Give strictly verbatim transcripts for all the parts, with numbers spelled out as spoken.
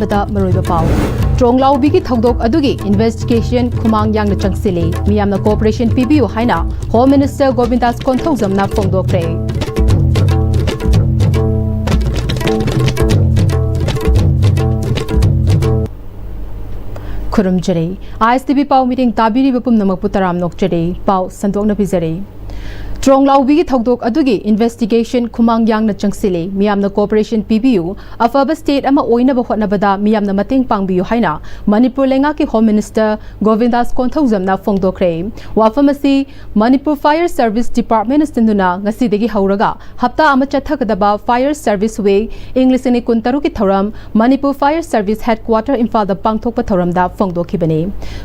ꯕꯗ ꯃꯔꯨꯑꯣꯏꯕ ꯄꯥꯎ꯫ ꯇ꯭ꯔꯣꯡꯂꯥꯎꯕꯤꯒꯤ ꯊꯧꯗꯣꯛ ꯑꯗꯨꯒꯤ investigation ꯈꯨꯃꯥꯡ ꯌꯥꯡꯅ ꯆꯪꯁꯤꯜꯂꯤ, ꯃꯤꯌꯥꯝꯅ cooperation ꯄꯤꯕꯤꯌꯨ ꯍꯥꯏꯅ Home Minister ꯒꯣꯕꯤꯟꯗꯥꯁ ꯀꯣꯟꯊꯧꯖꯝꯅ ꯐꯣꯡꯗꯣꯛꯈ꯭ꯔꯦ꯫ ꯈꯨꯔꯨꯝꯖꯔꯤ꯫ ISTV ꯄꯥꯎ ꯃꯤꯔꯤꯡ ꯇꯥꯕꯤꯔꯤꯕ ꯄꯨꯝꯅꯃꯛꯄꯨ ꯇꯔꯥꯝꯅ ꯑꯣꯛꯆꯔꯤ꯫ ꯄꯥꯎ ꯁꯟꯗꯣꯛꯅ ꯄꯤꯖꯔꯤ꯫ ꯇ꯭ꯔꯣꯡꯂꯥꯎꯕꯤꯒꯤ ꯊꯧꯗꯣꯛ ꯑꯗꯨꯒꯤ investigation ꯈꯨꯃꯥꯡ ꯌꯥꯡꯅ ꯆꯪꯁꯤꯜꯂꯤ, ꯃꯤꯌꯥꯝꯅ cooperation ꯄꯤꯕꯤꯌꯨ, ꯑꯐꯕ state ꯑꯃ ꯑꯣꯏꯅꯕ ꯍꯣꯠꯅꯕꯗ ꯃꯤꯌꯥꯝꯅ ꯃꯇꯦꯡ ꯄꯥꯡꯕꯤꯌꯨ ꯍꯥꯏꯅ ꯃꯅꯤꯄꯨꯔ ꯂꯩꯉꯥꯛꯀꯤ Home Minister ꯒꯣꯕꯤꯟꯗꯥꯁ ꯀꯣꯟꯊꯧꯖꯝꯅ ꯐꯣꯡꯗꯣꯛꯈ꯭ꯔꯦ꯫ ꯋꯥꯐꯝ ꯑꯁꯤ ꯃꯅꯤꯄꯨꯔ Fire Service Department ꯁꯤꯟꯗꯨꯅ ꯉꯁꯤꯗꯒꯤ ꯍꯧꯔꯒ ꯍꯞꯇꯥ ꯑꯃ ꯆꯠꯊꯒꯗꯕ Fire Service Week ꯏꯪ ꯂꯤꯁꯤꯡ ꯑꯅꯤ ꯀꯨꯟꯇꯔꯨꯛꯀꯤ ꯊꯧꯔꯝ ꯃꯅꯤꯄꯨꯔ Fire Service Headquarter ꯏꯝꯐꯥꯜꯗ ꯄꯥꯡꯊꯣꯛꯄ ꯊꯧꯔꯝꯗ ꯐꯣꯡꯗꯣꯛꯈꯤꯕꯅꯤ꯫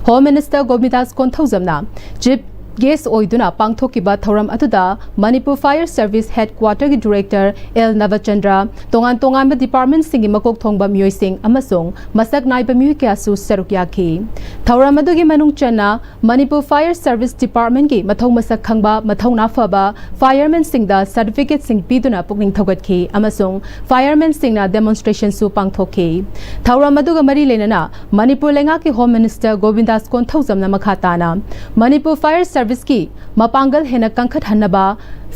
Home Minister ꯒꯣꯕꯤꯟꯗꯥꯁ ꯀꯣꯟꯊꯧꯖꯝꯅ chief guest ꯑꯣꯏꯗꯨꯅ ꯄꯥꯡꯊꯣꯛꯈꯤꯕ ꯊꯧꯔꯝ ꯑꯗꯨꯗ ꯃꯅꯤꯄꯨꯔ Fire Service Headquarter ꯒꯤ Director ꯑꯦꯜ ꯅꯕꯆꯟꯗ꯭ꯔ, ꯇꯣꯉꯥꯟ ꯇꯣꯉꯥꯟꯕ department ꯁꯤꯡꯒꯤ ꯃꯀꯣꯛ ꯊꯣꯡꯕ ꯃꯤꯑꯣꯏꯁꯤꯡ ꯑꯃꯁꯨꯡ ꯃꯁꯛ ꯅꯥꯏꯕ ꯃꯤꯑꯣꯏ ꯀꯌꯥꯁꯨ ꯁꯔꯨꯛ ꯌꯥꯈꯤ꯫ ꯊꯧꯔꯝ ꯑꯗꯨꯒꯤ ꯃꯅꯨꯡ ꯆꯟꯅ ꯃꯅꯤꯄꯨꯔ Fire Service Department ꯀꯤ ꯃꯊꯧ ꯃꯁꯛ ꯈꯪꯕ, ꯃꯊꯧꯅꯥ ꯐꯕ fireman ꯁꯤꯡꯗ certificate ꯁꯤꯡ ꯄꯤꯗꯨꯅ ꯄꯨꯛꯅꯤꯡ ꯊꯧꯒꯠꯈꯤ ꯑꯃꯁꯨꯡ fireman ꯁꯤꯡꯅ demonstration ꯁꯨ ꯄꯥꯡꯊꯣꯛꯈꯤ꯫ ꯊꯧꯔꯝ ꯑꯗꯨꯒ ꯃꯔꯤ ꯂꯩꯅꯅ ꯃꯅꯤꯄꯨꯔ ꯂꯩꯉꯥꯛꯀꯤ Home Minister ꯒꯣꯕꯤꯟꯗꯥꯁ ꯀꯣꯟꯊꯧꯖꯝꯅ ꯃꯈꯥ ꯇꯥꯅ ꯃꯅꯤꯄꯨꯔ Fire Service ꯀꯤ ꯃꯄꯥꯡꯒꯜ ꯍꯦꯟꯅ ꯀꯟꯈꯠꯍꯟꯅꯕ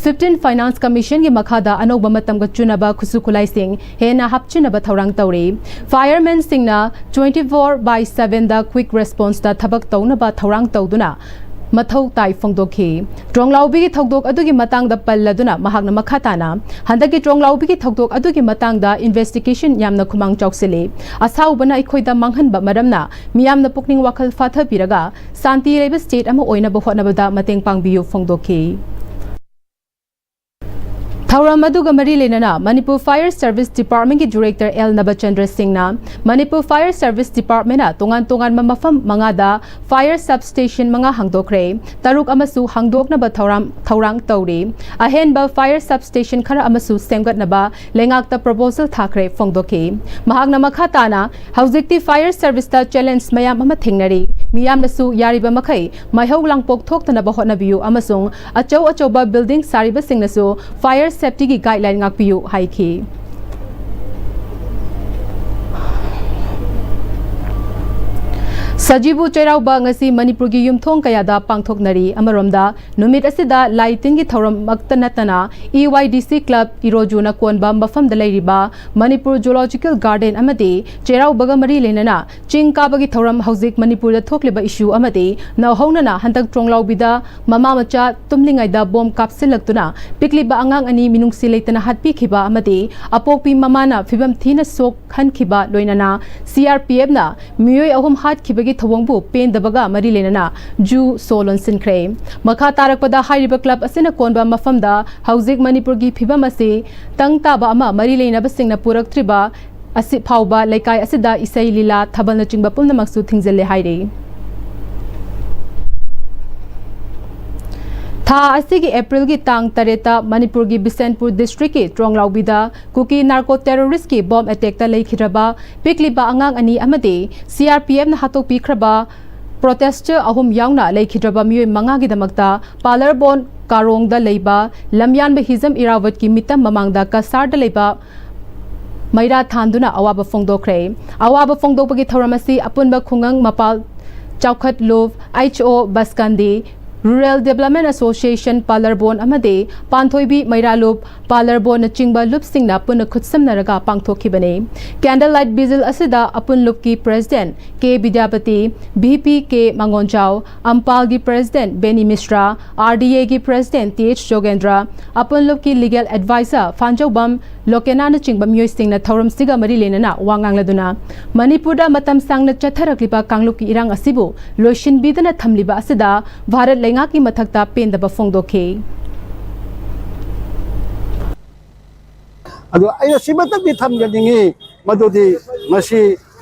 fifteen Finance Commission ꯒꯤ ꯃꯈꯥꯗ ꯑꯅꯧꯕ ꯃꯇꯝꯒ ꯆꯨꯅꯕ ꯈꯨꯠꯁꯨ ꯈꯨꯠꯂꯥꯏꯁꯤꯡ ꯍꯦꯟꯅ ꯍꯥꯞꯆꯤꯟꯅꯕ ꯊꯧꯔꯥꯡ ꯇꯧꯔꯤ꯫ Fireman ꯁꯤꯡꯅ twenty four by seven the quick response ꯇ ꯊꯕꯛ ꯇꯧꯅꯕ ꯊꯧꯔꯥꯡ ꯇꯧꯗꯨꯅ ꯃꯊꯧ ꯇꯥꯏ ꯐꯣꯡꯗꯣꯛꯈꯤ꯫ ꯇ꯭ꯔꯣꯡꯂꯥꯎꯕꯤꯒꯤ ꯊꯧꯗꯣꯛ ꯑꯗꯨꯒꯤ ꯃꯇꯥꯡꯗ ꯄꯜꯂꯗꯨꯅ ꯃꯍꯥꯛꯅ ꯃꯈꯥ ꯇꯥꯅ, ꯍꯟꯗꯛꯀꯤ ꯇ꯭ꯔꯣꯡꯂꯥꯎꯕꯤꯒꯤ ꯊꯧꯗꯣꯛ ꯑꯗꯨꯒꯤ ꯃꯇꯥꯡꯗ investigation ꯌꯥꯝꯅ ꯈꯨꯃꯥꯡ ꯆꯥꯎꯁꯤꯜꯂꯤ꯫ ꯑꯁꯥꯎꯕꯅ ꯑꯩꯈꯣꯏꯗ ꯃꯥꯡꯍꯟꯕ ꯃꯔꯝꯅ ꯃꯤꯌꯥꯝꯅ ꯄꯨꯛꯅꯤꯡ ꯋꯥꯈꯜ ꯐꯥꯊꯕꯤꯔꯒ ꯁꯥꯟꯇꯤ ꯂꯩꯕ state ꯑꯃ ꯑꯣꯏꯅꯕ ꯍꯣꯠꯅꯕꯗ ꯃꯇꯦꯡ ꯄꯥꯡꯕꯤꯌꯨ ꯐꯣꯡꯗꯣꯛꯈꯤ꯫ ꯊꯧꯔꯝ ꯑꯗꯨꯒ ꯃꯔꯤ ꯂꯩꯅꯅ ꯃꯅꯤꯄꯨꯔ Fire Service Department ꯀꯤ Director ꯑꯦꯜ ꯅꯕꯆꯟꯗ꯭ꯔ ꯁꯤꯡꯅ ꯃꯅꯤꯄꯨꯔ Fire Service Department ꯅ ꯇꯣꯉꯥꯟ ꯇꯣꯉꯥꯟꯕ ꯃꯐꯝ ꯃꯉꯥꯗ fire substation ꯃꯉꯥ ꯍꯥꯡꯗꯣꯛꯈ꯭ꯔꯦ, ꯇꯔꯨꯛ ꯑꯃꯁꯨ ꯍꯥꯡꯗꯣꯛꯅꯕ ꯊꯧꯔꯥꯡ, ꯊꯧꯔꯥꯡ ꯇꯧꯔꯤ꯫ ꯑꯍꯦꯟꯕ fire substation ꯈꯔ ꯑꯃꯁꯨ ꯁꯦꯝꯒꯠꯅꯕ ꯂꯩꯉꯥꯛꯇ proposal ꯊꯥꯈ꯭ꯔꯦ ꯐꯣꯡꯗꯣꯛꯈꯤ꯫ ꯃꯍꯥꯛꯅ ꯃꯈꯥ ꯇꯥꯅ, ꯍꯧꯖꯤꯛꯇꯤ fire service ꯇ challenge ꯃꯌꯥꯝ ꯑꯃ ꯊꯦꯡꯅꯔꯤ, ꯃꯤꯌꯥꯝꯅꯁꯨ ꯌꯥꯔꯤꯕ ꯃꯈꯩ ꯃꯩꯍꯧ ꯂꯥꯡꯄꯣꯛ ꯊꯣꯛꯇꯅꯕ ꯍꯣꯠꯅꯕꯤꯌꯨ ꯑꯃꯁꯨꯡ ꯑꯆꯧ ꯑꯆꯧꯕ building ꯁꯥꯔꯤꯕꯁꯤꯡꯅꯁꯨ fire safety ꯒꯤ guideline ꯉꯥꯛꯄꯤꯌꯨ ꯍꯥꯏꯈꯤ꯫ ꯁꯖꯤꯕꯨ ꯆꯩꯔꯥꯎꯕ ꯉꯁꯤ ꯃꯅꯤꯄꯨꯔꯒꯤ ꯌꯨꯝꯊꯣꯡ ꯀꯌꯥꯗ ꯄꯥꯡꯊꯣꯛꯅꯔꯤ꯫ ꯑꯃꯔꯣꯝꯗ, ꯅꯨꯃꯤꯠ ꯑꯁꯤꯗ ꯂꯥꯏ ꯇꯤꯟꯒꯤ ꯊꯧꯔꯝꯃꯛꯇ ꯅꯠꯇꯅ, E Y D C club ꯏꯔꯣꯖꯨꯅ ꯀꯣꯟꯕ ꯃꯐꯝꯗ ꯂꯩꯔꯤꯕ ꯃꯅꯤꯄꯨꯔ Zoological Garden ꯑꯃꯗꯤ ꯆꯩꯔꯥꯎꯕꯒ ꯃꯔꯤ ꯂꯩꯅꯅ ꯆꯤꯡ ꯀꯥꯕꯒꯤ ꯊꯧꯔꯝ ꯍꯧꯖꯤꯛ ꯃꯅꯤꯄꯨꯔꯗ ꯊꯣꯛꯂꯤꯕ issue ꯑꯃꯗꯤ ꯅꯧꯍꯧꯅꯅ ꯍꯟꯗꯛ ꯇ꯭ꯔꯣꯡꯂꯥꯎꯕꯤꯗ ꯃꯃꯥ ꯃꯆꯥ ꯇꯨꯝꯂꯤꯉꯩꯗ ꯕꯣꯝ ꯀꯥꯞꯁꯤꯜꯂꯛꯇꯨꯅ ꯄꯤꯛꯂꯤꯕ ꯑꯉꯥꯡ ꯑꯅꯤ ꯃꯤꯅꯨꯡꯁꯤ ꯂꯩꯇꯅ ꯍꯥꯠꯄꯤꯈꯤꯕ ꯑꯃꯗꯤ ꯑꯄꯣꯛꯄꯤ ꯃꯃꯥꯅ ꯐꯤꯕꯝ ꯊꯤꯅ ꯁꯣꯛꯍꯟꯈꯤꯕ, ꯂꯣꯏꯅꯅ C R P F ꯅ ꯃꯤꯑꯣꯏ ꯑꯍꯨꯝ ꯍꯥꯠꯈꯤꯕꯒꯤ ꯊꯧꯑꯣꯡꯕꯨ ꯄꯦꯟꯗꯕꯒ ꯃꯔꯤ ꯂꯩꯅꯅ ꯖꯨ ꯁꯣ ꯂꯣꯟꯁꯤꯟꯈ꯭ꯔꯦ꯫ ꯃꯈꯥ ꯇꯥꯔꯛꯄꯗ ꯍꯥꯏꯔꯤꯕ club ꯑꯁꯤꯅ ꯀꯣꯟꯕ ꯃꯐꯝꯗ ꯍꯧꯖꯤꯛ ꯃꯅꯤꯄꯨꯔꯒꯤ ꯐꯤꯕꯝ ꯑꯁꯤ ꯇꯪ ꯇꯥꯕ ꯑꯃ ꯃꯔꯤ ꯂꯩꯅꯕꯁꯤꯡꯅ ꯄꯨꯔꯛꯇ꯭ꯔꯤꯕ ꯑꯁꯤ ꯐꯥꯎꯕ ꯂꯩꯀꯥꯏ ꯑꯁꯤꯗ ꯏꯁꯩ, ꯂꯤꯂꯥ, ꯊꯥꯕꯜꯅꯆꯤꯡꯕ ꯄꯨꯝꯅꯃꯛꯁꯨ ꯊꯤꯡꯖꯤꯜꯂꯦ ꯍꯥꯏꯔꯤ꯫ ꯊꯥ ꯑꯁꯤꯒꯤ April ꯒꯤ ꯇꯥꯡ ꯇꯔꯦꯠꯇ ꯃꯅꯤꯄꯨꯔꯒꯤ ꯕꯤꯁꯦꯟꯄꯨꯔ district ꯀꯤ ꯇ꯭ꯔꯣꯡꯂꯥꯎꯕꯤꯗ ꯀꯨꯀꯤ narco terrorist ꯀꯤ bomb attack ꯇ ꯂꯩꯈꯤꯗ꯭ꯔꯕ ꯄꯤꯛꯂꯤꯕ ꯑꯉꯥꯡ ꯑꯅꯤ ꯑꯃꯗꯤ C R P F ꯅ ꯍꯥꯠꯇꯣꯛꯄꯤꯈ꯭ꯔꯕ protester ꯑꯍꯨꯝ ꯌꯥꯎꯅ ꯂꯩꯈꯤꯗ꯭ꯔꯕ ꯃꯤꯑꯣꯏ ꯃꯉꯥꯒꯤꯗꯃꯛꯇ ꯄꯥꯂꯔꯕꯣꯟ ꯀꯥꯔꯣꯡꯗ ꯂꯩꯕ ꯂꯝꯌꯥꯟꯕ ꯍꯤꯖꯝ ꯏꯔꯥꯋꯠꯀꯤ ꯃꯤꯇꯝ ꯃꯃꯥꯡꯗ ꯀꯁꯥꯔꯗ ꯂꯩꯕ ꯃꯩꯔꯥ ꯊꯥꯟꯗꯨꯅ ꯑꯋꯥꯕ ꯐꯣꯡꯗꯣꯛꯈ꯭ꯔꯦ꯫ ꯑꯋꯥꯕ ꯐꯣꯡꯗꯣꯛꯄꯒꯤ ꯊꯧꯔꯝ ꯑꯁꯤ ꯑꯄꯨꯟꯕ ꯈꯨꯡꯒꯪ ꯃꯄꯥꯜ ꯆꯥꯎꯈꯠꯂꯨꯞ, H O ꯕꯁꯀꯟꯗꯤ, Rural Development Association ꯄꯥꯂꯔꯕꯣꯟ ꯑꯃꯗꯤ ꯄꯥꯟꯊꯣꯏꯕꯤ ꯃꯩꯔꯥꯂꯨꯞ ꯄꯥꯂꯔꯕꯣꯟꯅꯆꯤꯡꯕ ꯂꯨꯞꯁꯤꯡꯅ ꯄꯨꯟꯅ ꯈꯨꯠꯁꯝꯅꯔꯒ ꯄꯥꯡꯊꯣꯛꯈꯤꯕꯅꯤ꯫ Candle light vigil ꯑꯁꯤꯗ ꯑꯄꯨꯟ ꯂꯨꯞꯀꯤ president K Bidyapati, V P K ꯃꯉꯣꯟꯖꯥꯎ, ꯑꯝꯄꯥꯜꯒꯤ president ꯕꯦꯅꯤ ꯃꯤꯁ꯭ꯔꯥ, R D A ꯒꯤ president T H ꯖꯣꯒꯦꯟꯗ꯭ꯔ, ꯑꯄꯨꯟ ꯂꯨꯞꯀꯤ legal advisor ꯐꯥꯟꯖꯧꯕꯝ ꯂꯣꯀꯦꯅꯥꯅꯆꯤꯡꯕ ꯃꯤꯑꯣꯏꯁꯤꯡꯅ ꯊꯧꯔꯝꯁꯤꯒ ꯃꯔꯤ ꯂꯩꯅꯅ ꯋꯥ ꯉꯥꯡꯂꯗꯨꯅ ꯃꯅꯤꯄꯨꯔꯗ ꯃꯇꯝ ꯁꯥꯡꯅ ꯆꯠꯊꯔꯛꯂꯤꯕ ꯀꯥꯡꯂꯨꯞꯀꯤ ꯏꯔꯥꯡ ꯑꯁꯤꯕꯨ ꯂꯣꯏꯁꯤꯟꯕꯤꯗꯅ ꯊꯝꯂꯤꯕ ꯑꯁꯤꯗ ꯚꯥꯔꯠ ꯂꯩꯉꯥꯛꯀꯤ ꯃꯊꯛꯇ ꯄꯦꯟꯗꯕ ꯐꯣꯡꯗꯣꯛꯈꯤ꯫ ꯑꯗꯣ ꯑꯩꯅ ꯁꯤꯃꯇꯪꯗꯤ ꯊꯝꯖꯅꯤꯡꯉꯤ, ꯃꯗꯨꯗꯤ ꯉꯁꯤ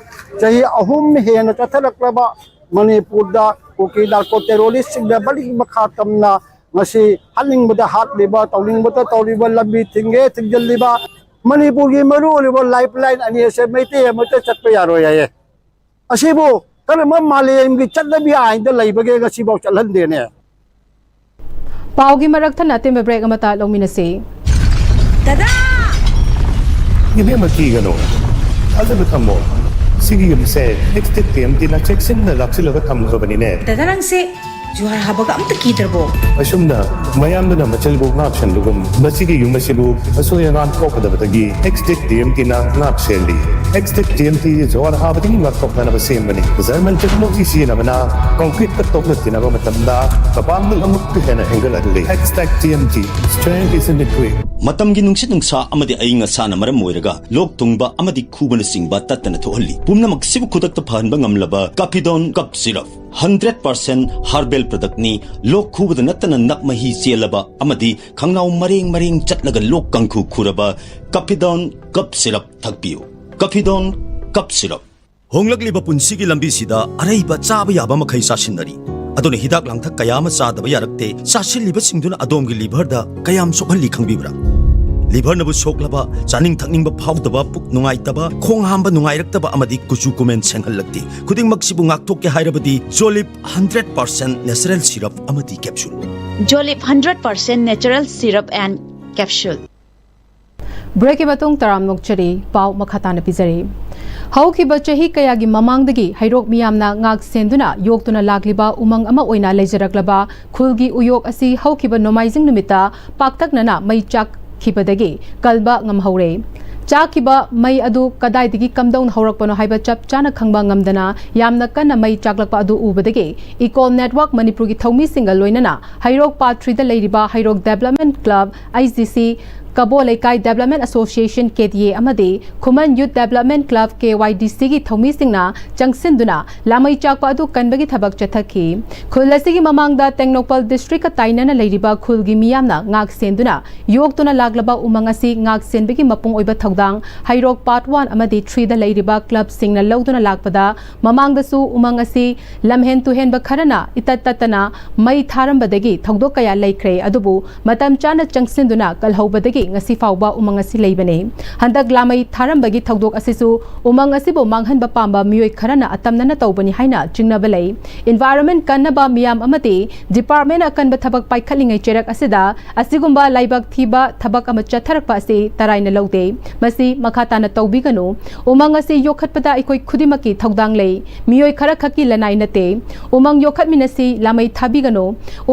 ꯆꯍꯤ ꯑꯍꯨꯝ ꯍꯦꯟꯅ ꯆꯠꯊꯔꯛꯂꯕ ꯃꯅꯤꯄꯨꯔꯗ ꯀꯨꯀꯤ narco terrorist ꯁꯤꯡꯅ ꯃꯔꯤ ꯃꯈꯥ ꯇꯝꯅ ꯉꯁꯤ ꯍꯥꯠꯅꯤꯡꯕꯗ ꯍꯥꯠꯂꯤꯕ, ꯇꯧꯅꯤꯡꯕꯗ ꯇꯧꯔꯤꯕ, ꯂꯝꯕꯤ ꯊꯤꯡꯒꯦ ꯊꯤꯡꯖꯤꯜꯂꯤꯕ, ꯃꯅꯤꯄꯨꯔꯒꯤ ꯃꯔꯨ ꯑꯣꯏꯔꯤꯕ lifeline ꯑꯅꯤ ꯑꯁꯦ ꯃꯩꯇꯩ ꯑꯃꯠꯇ ꯆꯠꯄ ꯌꯥꯔꯣꯏ ꯍꯥꯏꯌꯦ꯫ ꯑꯁꯤꯕꯨ ꯀꯔꯝꯕ ꯃꯥꯂꯦꯝꯒꯤ ꯆꯠꯅꯕꯤ ꯑꯥꯏꯟꯗ ꯂꯩꯕꯒꯦ ꯉꯁꯤꯐꯥꯎ ꯆꯠꯍꯟꯗꯦꯅꯦ? ꯄꯥꯎꯒꯤ ꯃꯔꯛ ꯊꯠꯅ ꯑꯇꯦꯟꯕ break ꯑꯃꯇ ꯂꯧꯃꯤꯟꯅꯁꯤ꯫ ꯗꯗꯥ! ꯏꯕꯦꯝꯃ, ꯀꯤꯒꯅꯨ꯫ ꯊꯥꯖꯕ ꯊꯝꯃꯣ꯫ ꯁꯤꯒꯤ ꯌꯨꯝꯁꯦ ꯑꯦꯛꯁꯇꯦꯛ ꯇꯤ ꯑꯦꯝ ꯇꯤꯅ ꯆꯦꯛꯁꯤꯟꯅ ꯂꯥꯛꯁꯤꯜꯂꯒ ꯊꯝꯈ꯭ꯔꯕꯅꯤꯅꯦ꯫ ꯗꯗꯥ, ꯅꯪꯁꯦ ꯖꯨꯍꯥꯔ ꯍꯥꯕꯒ ꯑꯝꯇ ꯀꯤꯗ꯭ꯔꯕꯣ? ꯑꯁꯨꯝꯅ ꯃꯌꯥꯝꯗꯨꯅ ꯃꯆꯜꯕꯨ ꯉꯥꯛꯁꯦꯟꯕꯒꯨꯝ, ꯃꯁꯤꯒꯤ ꯌꯨꯝ ꯑꯁꯤꯕꯨ ꯑꯁꯣꯏ ꯑꯉꯥꯝ ꯊꯣꯛꯀꯗꯕꯗꯒꯤ ꯑꯦꯛꯁꯇꯦꯛ ꯇꯤ ꯑꯦꯝ ꯇꯤꯅ ꯉꯥꯛꯁꯦꯜꯂꯤ꯫ ꯑꯦꯛꯁꯇꯦꯛ ꯇꯤ ꯑꯦꯝ ꯇꯤ ꯖꯨꯍꯥꯔ ꯍꯥꯕꯗꯒꯤ ꯉꯥꯛꯊꯣꯛꯅꯅꯕ ꯁꯦꯝꯕꯅꯤ꯫ ꯖꯔꯃꯟ ꯇꯦꯛꯅꯣꯂꯣꯖꯤ ꯁꯤꯖꯤꯟꯅꯕꯅ ꯀꯪꯀ꯭ꯔꯤꯠꯀ ꯇꯣꯛꯅ ꯇꯤꯟꯅꯕ ꯃꯇꯝꯗ ꯃꯄꯥꯡꯒꯜ ꯑꯃꯨꯛꯀ ꯍꯦꯟꯅ ꯍꯦꯟꯒꯠꯍꯜꯂꯤ꯫ Xtek T M T, strength is in the grit. ꯃꯇꯝꯒꯤ ꯅꯨꯡꯁꯤꯠ ꯅꯨꯡꯁꯥ ꯑꯃꯗꯤ ꯑꯏꯪ ꯑꯁꯥꯅ ꯃꯔꯝ ꯑꯣꯏꯔꯒ ꯂꯣꯛ ꯊꯨꯡꯕ ꯑꯃꯗꯤ ꯈꯨꯕꯅꯆꯤꯡꯕ ꯇꯠꯇꯅ ꯊꯣꯛꯍꯜꯂꯤ꯫ ꯄꯨꯝꯅꯃꯛꯁꯤꯕꯨ ꯈꯨꯗꯛꯇ ꯐꯍꯟꯕ ꯉꯝꯂꯕ ꯀꯥꯐꯤꯗꯣꯟ ꯀꯞ ꯁꯤꯔꯞ, ꯍꯟꯗ꯭ꯔꯦꯠ ꯄꯥꯔꯁꯦꯟ ꯍꯥꯔꯕꯦꯜ ꯄ꯭ꯔꯗꯛꯅꯤ꯫ ꯂꯣꯛ ꯈꯨꯕꯗ ꯅꯠꯇꯅ ꯅꯞ ꯃꯍꯤ ꯆꯦꯜꯂꯕ ꯑꯃꯗꯤ ꯈꯪꯅꯥꯎ ꯃꯔꯦꯡ ꯃꯔꯦꯡ ꯆꯠꯂꯒ ꯂꯣꯛ ꯀꯥꯡꯈꯨ ꯈꯨꯔꯕ ꯀꯥꯐꯤꯗꯣꯟ ꯀꯞ ꯁꯤꯔꯞ ꯊꯛꯄꯤꯌꯨ꯫ ꯀꯥꯐꯤꯗꯣꯟ ꯀꯞ ꯁꯤꯔꯞ꯫ ꯍꯣꯡꯂꯛꯂꯤꯕ ꯄꯨꯟꯁꯤꯒꯤ ꯂꯝꯕꯤꯁꯤꯗ ꯑꯔꯩꯕ ꯆꯥꯕ ꯌꯥꯕ ꯃꯈꯩ ꯆꯥꯁꯤꯟꯅꯔꯤ꯫ ꯑꯗꯨꯅ ꯍꯤꯗꯥꯛ ꯂꯥꯡꯊꯛ ꯀꯌꯥ ꯑꯃ ꯆꯥꯗꯕ ꯌꯥꯔꯛꯇꯦ꯫ ꯆꯥꯁꯤꯜꯂꯤꯕꯁꯤꯡꯗꯨꯅ ꯑꯗꯣꯝꯒꯤ ꯂꯤꯚꯔꯗ ꯀꯌꯥꯝ ꯁꯣꯛꯍꯜꯂꯤ ꯈꯪꯕꯤꯕ꯭ꯔꯥ? ꯂꯤꯚꯔꯅꯕꯨ ꯁꯣꯛꯂꯕ, ꯆꯥꯅꯤꯡ ꯊꯛꯅꯤꯡꯕ ꯐꯥꯎꯗꯕ, ꯄꯨꯛ ꯅꯨꯡꯉꯥꯏꯇꯕ, ꯈꯣꯡ ꯍꯥꯝꯕ ꯅꯨꯡꯉꯥꯏꯔꯛꯇꯕ ꯑꯃꯗꯤ ꯀꯨꯆꯨ ꯀꯨꯃꯦꯟ ꯁꯦꯡꯍꯜꯂꯛꯇꯦ꯫ ꯈꯨꯗꯤꯡꯃꯛꯁꯤꯕꯨ ꯉꯥꯛꯊꯣꯛꯀꯦ ꯍꯥꯏꯔꯕꯗꯤ ꯖꯣꯂꯤꯞ ꯍꯟꯗ꯭ꯔꯦꯠ ꯄꯥꯔꯁꯦꯟ ꯅꯦꯆꯔꯦꯜ ꯁꯤꯔꯞ ꯑꯃꯗꯤ capsule. Jolip hundred percent natural syrup and capsule. ꯕ꯭ꯔꯦꯛꯀꯤ ꯃꯇꯨꯡ ꯇꯔꯥꯝꯅ ꯑꯣꯛꯆꯔꯤ꯫ ꯄꯥꯎ ꯃꯈꯥ ꯇꯥꯅ ꯄꯤꯖꯔꯤ꯫ ꯍꯧꯈꯤꯕ ꯆꯍꯤ ꯀꯌꯥꯒꯤ ꯃꯃꯥꯡꯗꯒꯤ ꯍꯩꯔꯣꯛ ꯃꯤꯌꯥꯝꯅ ꯉꯥꯛ ꯁꯦꯟꯗꯨꯅ ꯌꯣꯛꯇꯨꯅ ꯂꯥꯛꯂꯤꯕ ꯎꯃꯪ ꯑꯃ ꯑꯣꯏꯅ ꯂꯩꯖꯔꯛꯂꯕ ꯈꯨꯜꯒꯤ ꯎꯌꯣꯛ ꯑꯁꯤ ꯍꯧꯈꯤꯕ ꯅꯣꯡꯃꯥꯏꯖꯤꯡ ꯅꯨꯃꯤꯠꯇ ꯄꯥꯛꯇꯛꯅꯅ ꯃꯩ ꯆꯥꯛꯈꯤꯕꯗꯒꯤ ꯀꯟꯕ ꯉꯝꯍꯧꯔꯦ꯫ ꯆꯥꯛꯈꯤꯕ ꯃꯩ ꯑꯗꯨ ꯀꯗꯥꯏꯗꯒꯤ ꯀꯝꯗꯧꯅ ꯍꯧꯔꯛꯄꯅꯣ ꯍꯥꯏꯕ ꯆꯞ ꯆꯥꯅ ꯈꯪꯕ ꯉꯝꯗꯅ ꯌꯥꯝꯅ ꯀꯟꯅ ꯃꯩ ꯆꯥꯛꯂꯛꯄ ꯑꯗꯨ ꯎꯕꯗꯒꯤ ꯏꯀꯣꯜ ꯅꯦꯠꯋꯥꯔꯛ ꯃꯅꯤꯄꯨꯔꯒꯤ ꯊꯧꯃꯤꯁꯤꯡꯒ ꯂꯣꯏꯅꯅ ꯍꯩꯔꯣꯛ ꯄꯥꯔꯠ ꯊ꯭ꯔꯤꯗ ꯂꯩꯔꯤꯕ ꯍꯩꯔꯣꯛ ꯗꯦꯕꯂꯞꯃꯦꯟ ꯀ꯭ꯂꯕ, ꯑꯥꯏ ꯖꯤ ꯁꯤ, ꯀꯕꯣ ꯂꯩꯀꯥꯏ ꯗꯦꯕꯂꯞꯃꯦꯟ ꯑꯦꯁꯣꯁꯤꯌꯦꯁꯟ, ꯀꯦ ꯗꯤ ꯑꯦ, ꯑꯃꯗꯤ ꯈꯨꯃꯟ ꯌꯨꯠ ꯗꯦꯕꯂꯞꯃꯦꯟ ꯀ꯭ꯂꯕ, ꯀꯦ ꯋꯥꯏ ꯗꯤ ꯁꯤꯒꯤ ꯊꯧꯃꯤꯁꯤꯡꯅ ꯆꯪꯁꯤꯟꯗꯨꯅ ꯂꯥꯃꯩ ꯆꯥꯛꯄ ꯑꯗꯨ ꯀꯟꯕꯒꯤ ꯊꯕꯛ ꯆꯠꯊꯈꯤ꯫ ꯈꯨꯜ ꯑꯁꯤꯒꯤ ꯃꯃꯥꯡꯗ ꯇꯦꯡꯅꯧꯄꯜ ꯗꯤꯁꯇ꯭ꯔꯤꯛꯀ ꯇꯥꯏꯅꯅ ꯂꯩꯔꯤꯕ ꯈꯨꯜꯒꯤ ꯃꯤꯌꯥꯝꯅ ꯉꯥꯛ ꯁꯦꯟꯗꯨꯅ ꯌꯣꯛꯇꯨꯅ ꯂꯥꯛꯂꯕ ꯎꯃꯪ ꯑꯁꯤ ꯉꯥꯛ ꯁꯦꯟꯕꯒꯤ ꯃꯄꯨꯡ ꯑꯣꯏꯕ ꯊꯧꯗꯥꯡ ꯍꯩꯔꯣꯛ ꯄꯥꯔꯠ ꯋꯥꯟ ꯑꯃꯗꯤ ꯊ꯭ꯔꯤꯗ ꯂꯩꯔꯤꯕ ꯀ꯭ꯂꯕꯁꯤꯡꯅ ꯂꯧꯗꯨꯅ ꯂꯥꯛꯄꯗ, ꯃꯃꯥꯡꯗꯁꯨ ꯎꯃꯪ ꯑꯁꯤ ꯂꯝꯍꯦꯟ ꯇꯨꯍꯦꯟꯕ ꯈꯔꯅ ꯏꯇꯠ ꯇꯠꯇꯅ ꯃꯩ ꯊꯥꯔꯝꯕꯗꯒꯤ ꯊꯧꯗꯣꯛ ꯀꯌꯥ ꯂꯩꯈ꯭ꯔꯦ꯫ ꯑꯗꯨꯕꯨ ꯃꯇꯝ ꯆꯥꯅ ꯆꯪꯁꯤꯟꯗꯨꯅ ꯀꯜꯍꯧꯕꯗꯒꯤ ꯉꯁꯤ ꯐꯥꯎꯕ ꯎꯃꯪ ꯑꯁꯤ ꯂꯩꯕꯅꯤ꯫ ꯍꯟꯗꯛ ꯂꯥꯃꯩ ꯊꯥꯔꯝꯕꯒꯤ ꯊꯧꯗꯣꯛ ꯑꯁꯤꯁꯨ ꯎꯃꯪ ꯑꯁꯤꯕꯨ ꯃꯥꯡꯍꯟꯕ ꯄꯥꯝꯕ ꯃꯤꯑꯣꯏ ꯈꯔꯅ ꯑꯇꯝꯅꯅ ꯇꯧꯕꯅꯤ ꯍꯥꯏꯅ ꯆꯤꯡꯅꯕ ꯂꯩ꯫ Environment ꯀꯟꯅꯕ ꯃꯤꯌꯥꯝ ꯑꯃꯗꯤ department ꯑꯀꯟꯕ ꯊꯕꯛ ꯄꯥꯏꯈꯠꯂꯤꯉꯩ ꯆꯩꯔꯛ ꯑꯁꯤꯗ ꯑꯁꯤꯒꯨꯝꯕ ꯂꯥꯏꯕꯛ ꯊꯤꯕ ꯊꯕꯛ ꯑꯃ ꯆꯠꯊꯔꯛꯄ ꯑꯁꯤ ꯇꯔꯥꯏꯅ ꯂꯧꯗꯦ꯫ ꯃꯁꯤ ꯃꯈꯥ ꯇꯥꯅ ꯇꯧꯕꯤꯒꯅꯨ꯫ ꯎꯃꯪ ꯑꯁꯤ ꯌꯣꯛꯈꯠꯄꯗ ꯑꯩꯈꯣꯏ ꯈꯨꯗꯤꯡꯃꯛꯀꯤ ꯊꯧꯗꯥꯡ ꯂꯩ꯫ ꯃꯤꯑꯣꯏ ꯈꯔ ꯈꯛꯀꯤ ꯂꯅꯥꯏ ꯅꯠꯇꯦ꯫ ꯎꯃꯪ ꯌꯣꯛꯈꯠꯃꯤꯟꯅꯁꯤ, ꯂꯥꯃꯩ ꯊꯥꯕꯤꯒꯅꯨ꯫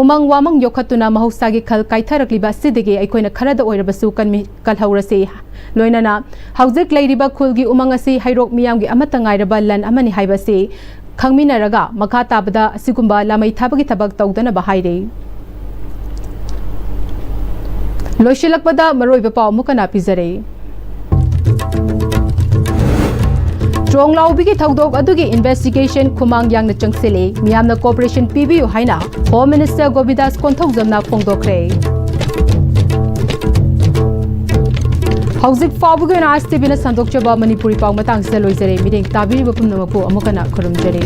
ꯎꯃꯪ ꯋꯥꯃꯪ ꯌꯣꯛꯈꯠꯇꯨꯅ ꯃꯍꯧꯁꯥꯒꯤ ꯈꯜ ꯀꯥꯏꯊꯔꯛꯂꯤꯕ ꯑꯁꯤꯗꯒꯤ ꯑꯩꯈꯣꯏꯅ ꯈꯔꯗ ꯑꯣꯏꯔꯕꯁꯨ ꯀꯟꯃꯤ-, ꯀꯜꯍꯧꯔꯁꯤ꯫ ꯂꯣꯏꯅꯅ ꯍꯧꯖꯤꯛ ꯂꯩꯔꯤꯕ ꯈꯨꯜꯒꯤ ꯎꯃꯪ ꯑꯁꯤ ꯍꯩꯔꯣꯛ ꯃꯤꯌꯥꯝꯒꯤ ꯑꯃꯠꯇ ꯉꯥꯏꯔꯕ ꯂꯟ ꯑꯃꯅꯤ ꯍꯥꯏꯕ ꯑꯁꯤ ꯈꯪꯃꯤꯟꯅꯔꯒ ꯃꯈꯥ ꯇꯥꯕꯗ ꯑꯁꯤꯒꯨꯝꯕ ꯂꯥꯃꯩ ꯊꯥꯕꯒꯤ ꯊꯕꯛ ꯇꯧꯗꯅꯕ ꯍꯥꯏꯔꯤ꯫ ꯂꯣꯏꯁꯤꯜꯂꯛꯄꯗ ꯃꯔꯨꯑꯣꯏꯕ ꯄꯥꯎ ꯑꯃꯨꯛ ꯍꯟꯅ ꯄꯤꯖꯔꯤ꯫ ꯇ꯭ꯔꯣꯡꯂꯥꯎꯕꯤꯒꯤ ꯊꯧꯗꯣꯛ ꯑꯗꯨꯒꯤ investigation ꯈꯨꯃꯥꯡ ꯌꯥꯡꯅ ꯆꯪꯁꯤꯜꯂꯤ꯫ ꯃꯤꯌꯥꯝꯅ cooperation ꯄꯤꯕꯤꯌꯨ ꯍꯥꯏꯅ Home Minister ꯒꯣꯕꯤꯟꯗꯥꯁ ꯀꯣꯟꯊꯧꯖꯝꯅ ꯐꯣꯡꯗꯣꯛꯈ꯭ꯔꯦ꯫ ꯍꯧꯖꯤꯛ ꯐꯥꯎꯕꯒꯤ ꯑꯣꯏꯅ ISTV ꯅ ꯁꯟꯗꯣꯛꯆꯕ ꯃꯅꯤꯄꯨꯔꯤ ꯄꯥꯎ ꯃꯇꯥꯡꯁꯤꯗ ꯂꯣꯏꯖꯔꯦ꯫ ꯃꯤꯠꯌꯦꯡ ꯇꯥꯕꯤꯔꯤꯕ ꯄꯨꯝꯅꯃꯛꯄꯨ ꯑꯃꯨꯛ ꯍꯟꯅ ꯈꯨꯔꯨꯝꯖꯔꯤ꯫